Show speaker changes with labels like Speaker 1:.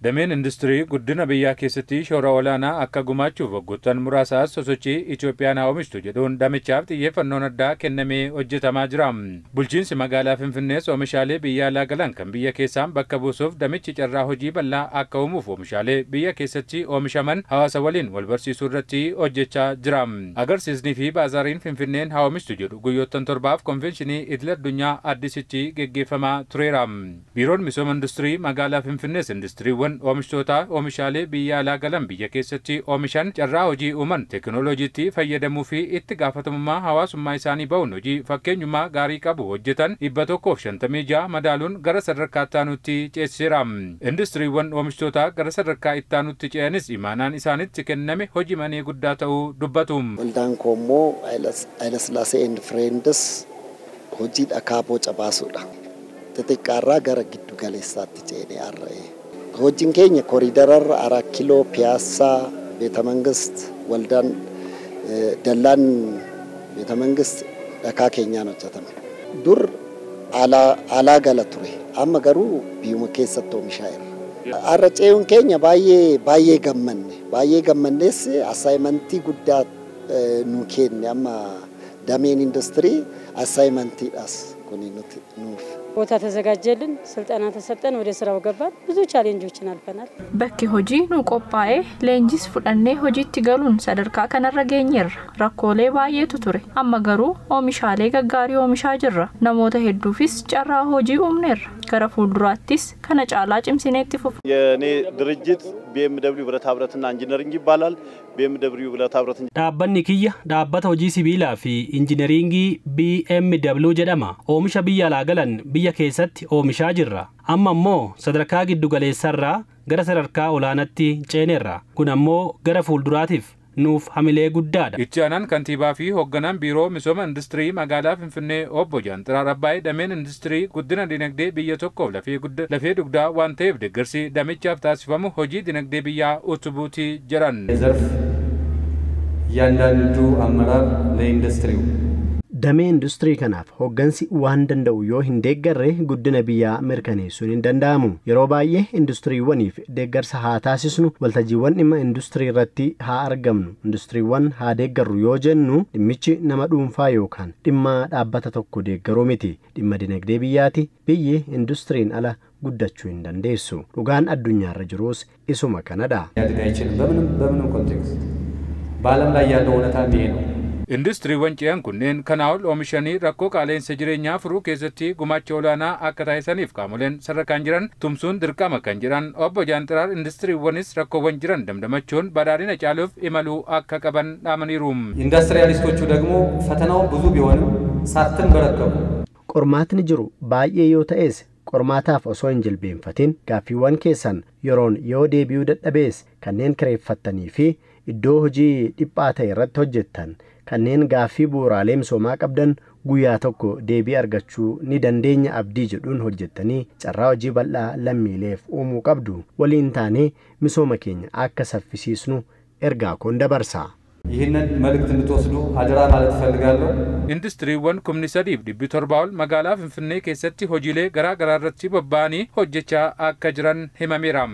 Speaker 1: Dameen industirii guddina biyyaa keessatti shoora olaanaa akka gumaachuuf waggoottan muraasaas sosochii Itoophiyaan haa oomishtu jedhuun damichaaf xiyyeeffannoon addaa kennamee hojjetamaa jira. Bulchiinsi magaalaa Finfinnees oomishaalee biyya alaa galan kan biyya keessaan bakka buusuuf damichi carraa hojii bal'aa akka uumuuf oomishaalee biyya keessatti oomishaman hawaasa waliin wal barsiisuu irratti hojjechaa jira. Agarsiisnii fi baazaariin Finfinneen haa oomishtu jedhu guyyoottan 7f konvenshinii idil addunyaa Addisitti geggeeffamaa tureera. Biiroon misooma industirii magaalaa Finfinnees industiriiwwan oomishtoota oomishaalee biyya alaa galan biyya keessatti oomishan carraa hojii uuman teekinooloojiitti fayyadamuu fi itti gaafatamummaa hawaasummaa isaanii bahuun hojii fakkeenyummaa gaarii qabu hojjetan 156 madaaluun gara sadarkaa ittaanutti ceesiseera. Industiriiwwan oomishtoota gara sadarkaa ittaanutti ce'anis imaanaan isaanitti kenname hojii manee guddaa ta'uu dubbatu.
Speaker 2: Waldaan koo immoo Hayilasillaasee and Friends hojii dhakaa boca baasuudha. Xixiqqaarraa gara giddu galeessaatti ceenee har'a'e. Hojiin keenya koriidararra 4 kiiloo Piyaasaa Beeta Mangist waldaan dallaan Beeta Mangist dhakaa keenyaan hojjetame. Dur alaa gala ture. Amma garuu biyyuma keessatti oomishaa jira. Har'a ce'uun keenya baay'ee baay'ee gammanne. Baay'ee gammannees assaayimentii guddaa nu kenne amma dameen industirii assaayimantiidhaas kuni nuti nuuf.
Speaker 3: ቦታ ተዘጋጀልን፣ ስልጠና ተሰጠን፣ ወደ ስራው ገባን። ብዙ ቻሌንጆችን አልፈናል።
Speaker 4: Bakki hojii nu qophaa'ee leenjis fudhannee hojiitti galuun sadarkaa kanarra geenyeerra. Rakkoolee baay'eetu ture. Amma garuu oomishaalee gaggaarii oomishaa jirra. Namoota hedduufis carraa hojii uumneerra. Gara fuulduraattis kana caalaa cimsinee itti fufna.
Speaker 5: የእኔ ድርጅት ቢኤምደብሊው ብረታ ብረትና ኢንጂነሪንግ ይባላል። ቢኤምደብሊው ብረታ ብረት
Speaker 6: Dhaabbanni kiyya dhaabbata hojii sibiilaa fi injinariingii BMW jedhama. Oomisha biyya alaa galan biyya keessatti oomishaa jirra. Amma immoo sadarkaa giddu galeessarraa gara sadarkaa olaanaatti ceeneerra. Kun ammoo gara fuulduraatiif nuuf hamilee guddaadha.
Speaker 1: Itti aanaan kantiibaa fi hoogganaan biiroo misooma industirii magaalaa Finfinnee obbo Jaanxiraar Abbaay dameen industirii guddina dinagdee biyya tokkoof lafee dugdaa waan ta'eef deeggarsi damichaaf taasifamu hojii dinagdee biyyaa utubuuti jedhan.
Speaker 7: ዘርፍ እያንዳንዱ አመራር ለኢንዱስትሪው
Speaker 8: Damee industirii kanaaf hooggansi waan danda'u yoo hin deeggarre guddina biyyaa mirkaneessuun hin danda'amu. Yeroo baay'ee industiriiwwaniif deeggarsa haa taasisnu, waltajjiiwwan dhimma industirii irratti haa argamnu, industiriiwwan haa deeggarru yoo jennu dhimmichi nama dhuunfaa yookaan dhimma dhaabbata tokko deeggaruu miti. Dhimma dinagdee biyyaati. Biyyi industiriin ala guddachuu hin dandeessu. Dhugaan addunyaarra jirus isuma kanadha.
Speaker 7: ሊያድግ አይችልም። በምንም በምንም ኮንቴክስት በዓለም ላይ ያለው እውነታ ይሄ ነው።
Speaker 1: Industiriiwwan ce'an kunneen kanaa ol oomishanii rakkoo qaala'insa jireenyaa furuu keessatti gumaacha olaanaa akka taasisaniif qaamoleen sadarkaan jiran tumsuun dirqama kan jedhan obbo Jaanxiraar industiriiwwanis rakkoowwan jiran damdamachuun badhaadhina caaluuf imaluu akka qaban dhaamaniiru.
Speaker 7: ኢንዱስትሪያሊስቶቹ ደግሞ ፈተናው ብዙ ቢሆንም ሳትንበረከኩ
Speaker 8: Qormaatni jiru baay'ee yoo ta'es qormaataaf osoo hin jilbeenfatin gaaffiiwwan keessan yeroon yoo deebi'uu dadhabees kanneen kireeffattanii fi iddoo hojii dhiphaa ta'e irratti hojjettan kanneen gaaffii bu'uuraalee misoomaa qabdan guyyaa tokko deebii argachuu ni dandeenya abdii jedhuun hojjettanii carraa hojii bal'aa lammiileef uumuu qabdu. Waliin taanee misooma keenya akka saffisiisnu ergaa koon dabarsa.
Speaker 7: ይህንን መልእክት እንድትወስዱ አደራ ማለት እፈልጋለሁ።
Speaker 1: Industiriiwwan 3700 ol magaalaa Finfinnee keessatti hojiilee garaa garaa irratti bobba'anii hojjechaa akka jiran himameera.